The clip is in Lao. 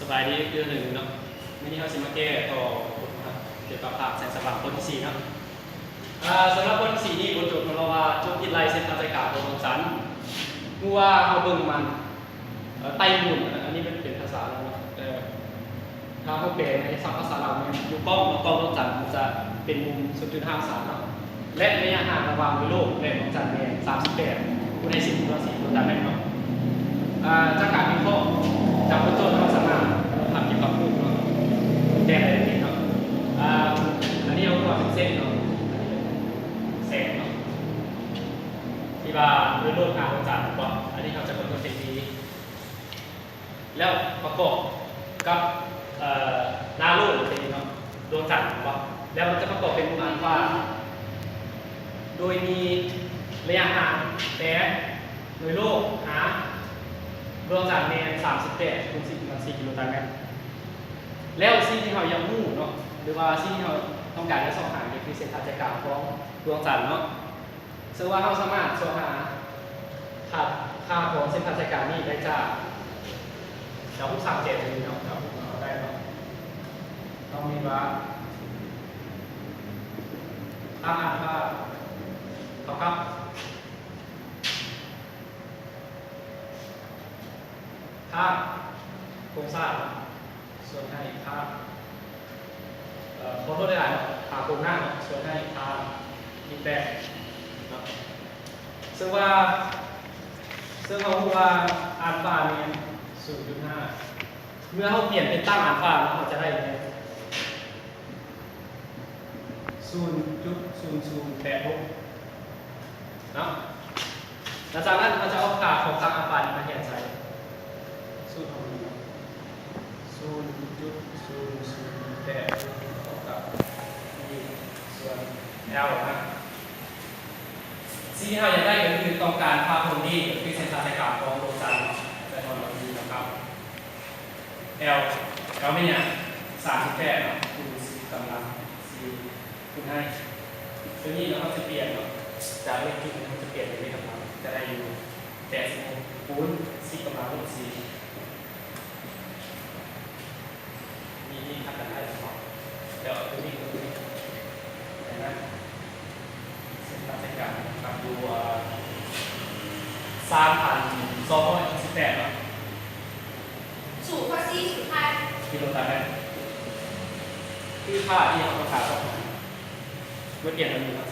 ສະບາຍດີອີກເທື່ອໜຶ່ງເນາະ. ມື້ນີ້ເຮົາຊິມາແກ້ຕໍ່ບົດຝຶກຫັດກ່ຽວກັບພາກແສງສະຫວ່າງບົດທີສີ່ເນາະ. ເອີ ສຳລັບບົດທີສີ່ນີ້ ບົດໂຈດຂອງເຮົາວ່າ ຈົ່ງຄິດໄລ່ເສັ້ນຜ່ານໃຈກາງຂອງດວງຈັນ. ເມື່ອວ່າເຮົາເບິ່ງມັນ ເອີ ໄຕ່ໝູນ ອັນນີ້ມັນເປັນພາສາລາວເນາະ ແຕ່ ຖ້າເຮົາແປໃນສັບພາສາລາວແມ່ນຢູ່ກ້ອງເນາະ, ກ້ອງດວງຈັນມັນຈະເປັນມຸມສູນຈຸດຫ້າອົງສາເນາະ ແລະ ໄລຍະຫ່າງລະຫວ່າງໂລກ ແລະ ດວງຈັນແມ່ນສາມສິບແປດ ຄູນໃຫ້ສິບ ຄືວ່າສີ່ໂຕຕາມແມັດເນາະ. ອາ ຈາກການວິເຄາະຈາກບົດໂຈດ ເຮົາສາມາດເອົາພາບກ່ຽວກັບຮູບເນາະ ແຕ່ລະເອເລເມັນເນາະ. ອາ ອັນນີ້ເຮົາກວດເປັນເສັ້ນເນາະ ອັນນີ້ເປັນແສງເນາະ ທີ່ວ່າໂດຍລວມຫາດວງຈັນເນາະ. ອັນນີ້ເຮົາຈະກຳນົດເປັນ D ແລ້ວປະກອບກັບ ເອີ ໜ້າໂລກເປັນເນາະ ດວງຈັນເນາະ ແລ້ວມັນຈະປະກອບເປັນໝູ່ອັນຟາ ໂດຍມີໄລຍະຫ່າງແຕ່ໂດຍໂລກຫາດວງຈັນແມ່ນສາມສິບແປດ ຄູນສິບ ມັນສີ່ກິໂລຕາແມັດ. ແລ້ວສິ່ງທີ່ເຮົາຢາກຮູ້ເນາະ ຫຼືວ່າສິ່ງທີ່ເຮົາຕ້ອງການຈະຊອກຫາ ກໍຄືເສັ້ນຜ່ານໃຈກາງຂອງດວງຈັນເນາະ. ເຊິ່ງວ່າເຮົາສາມາດຊອກຫາຄ່າ ຄ່າຂອງເສັ້ນຜ່ານໃຈກາງນີ້ໄດ້ຈາກ ຈາກຮູບສາມແຈກນີ້ເນາະ ຈາກຮູບເຮົາໄດ້ເນາະ. ເຮົາມີວ່າ ຄ່າອາລຟາເທົ່າກັບ ຄ່າໂຄງສ້າງ ສ່ວນໃຫ້ຄ່າ ເອີ ຂໍໂທດຫຼາຍໆເນາະ ຄ່າໂຄງໜ້າເນາະ ສ່ວນໃຫ້ຄ່າ B ແປດເນາະ. ເຊິ່ງວ່າ ເຊິ່ງເຮົາຮູ້ວ່າອາລຟາແມ່ນສູນຈຸດຫ້າ ເມື່ອເຮົາປ່ຽນເປັນຕັ້ງອາລຟາເນາະ ເຮົາຈະໄດ້ແມ່ນ ສູນຈຸດສູນສູນແປດຫົກ ເນາະ. ຫຼັງຈາກນັ້ນເຮົາຈະເອົາຄ່າຂອງຕັ້ງອາລຟານີ້ມາແທນໃສ່ສູດຂອງມັນເນາະ ສູນຈຸດສູນສູນແປດ ເທົ່າກັບ E ສ່ວນ L ນະ. ສິ່ງທີ່ເຮົາຢາກໄດ້ກໍຄືຕ້ອງການຄ່າໂທນດີ ກໍຄືເສັ້ນຜ່ານໃຈກາງຂອງດວງຈັນເນາະ ຈະເທົ່າກັບ D ເທົ່າກັບ L L ແມ່ນຫຍັງ? ສາມສິບແປດເນາະ ຄູນສິບກຳລັງສີ່ ຄູນໃຫ້ ຕົວນີ້ເນາະ ເຮົາຈະປ່ຽນເນາະ ຈາກເລກຈຸດນີ້ເຮົາຈະປ່ຽນເປັນເລກກຳລັງ ຈະໄດ້ຢູ່ແປດສິບຫົກ ຄູນສິບກຳລັງລົບສີ່ ນີ້ ນີ້ຫາກັນໄດ້ເນາະ ແລ້ວຕົວນີ້ ຕົວນີ້ ເຫັນນະ ເສັ້ນຜ່ານໃຈກາງກັບຢູ່ ເອີ ສາມພັນສອງຮ້ອຍຫົກສິບແປດເນາະ ສູງກວ່າສີ່ສູງທ້າຍ ກິໂລຕາແມັດ ຄືຄ່າທີ່ເຮົາຕ້ອງການຊອກຫາ ເມື່ອປ່ຽນອັນນີ້ເນາະ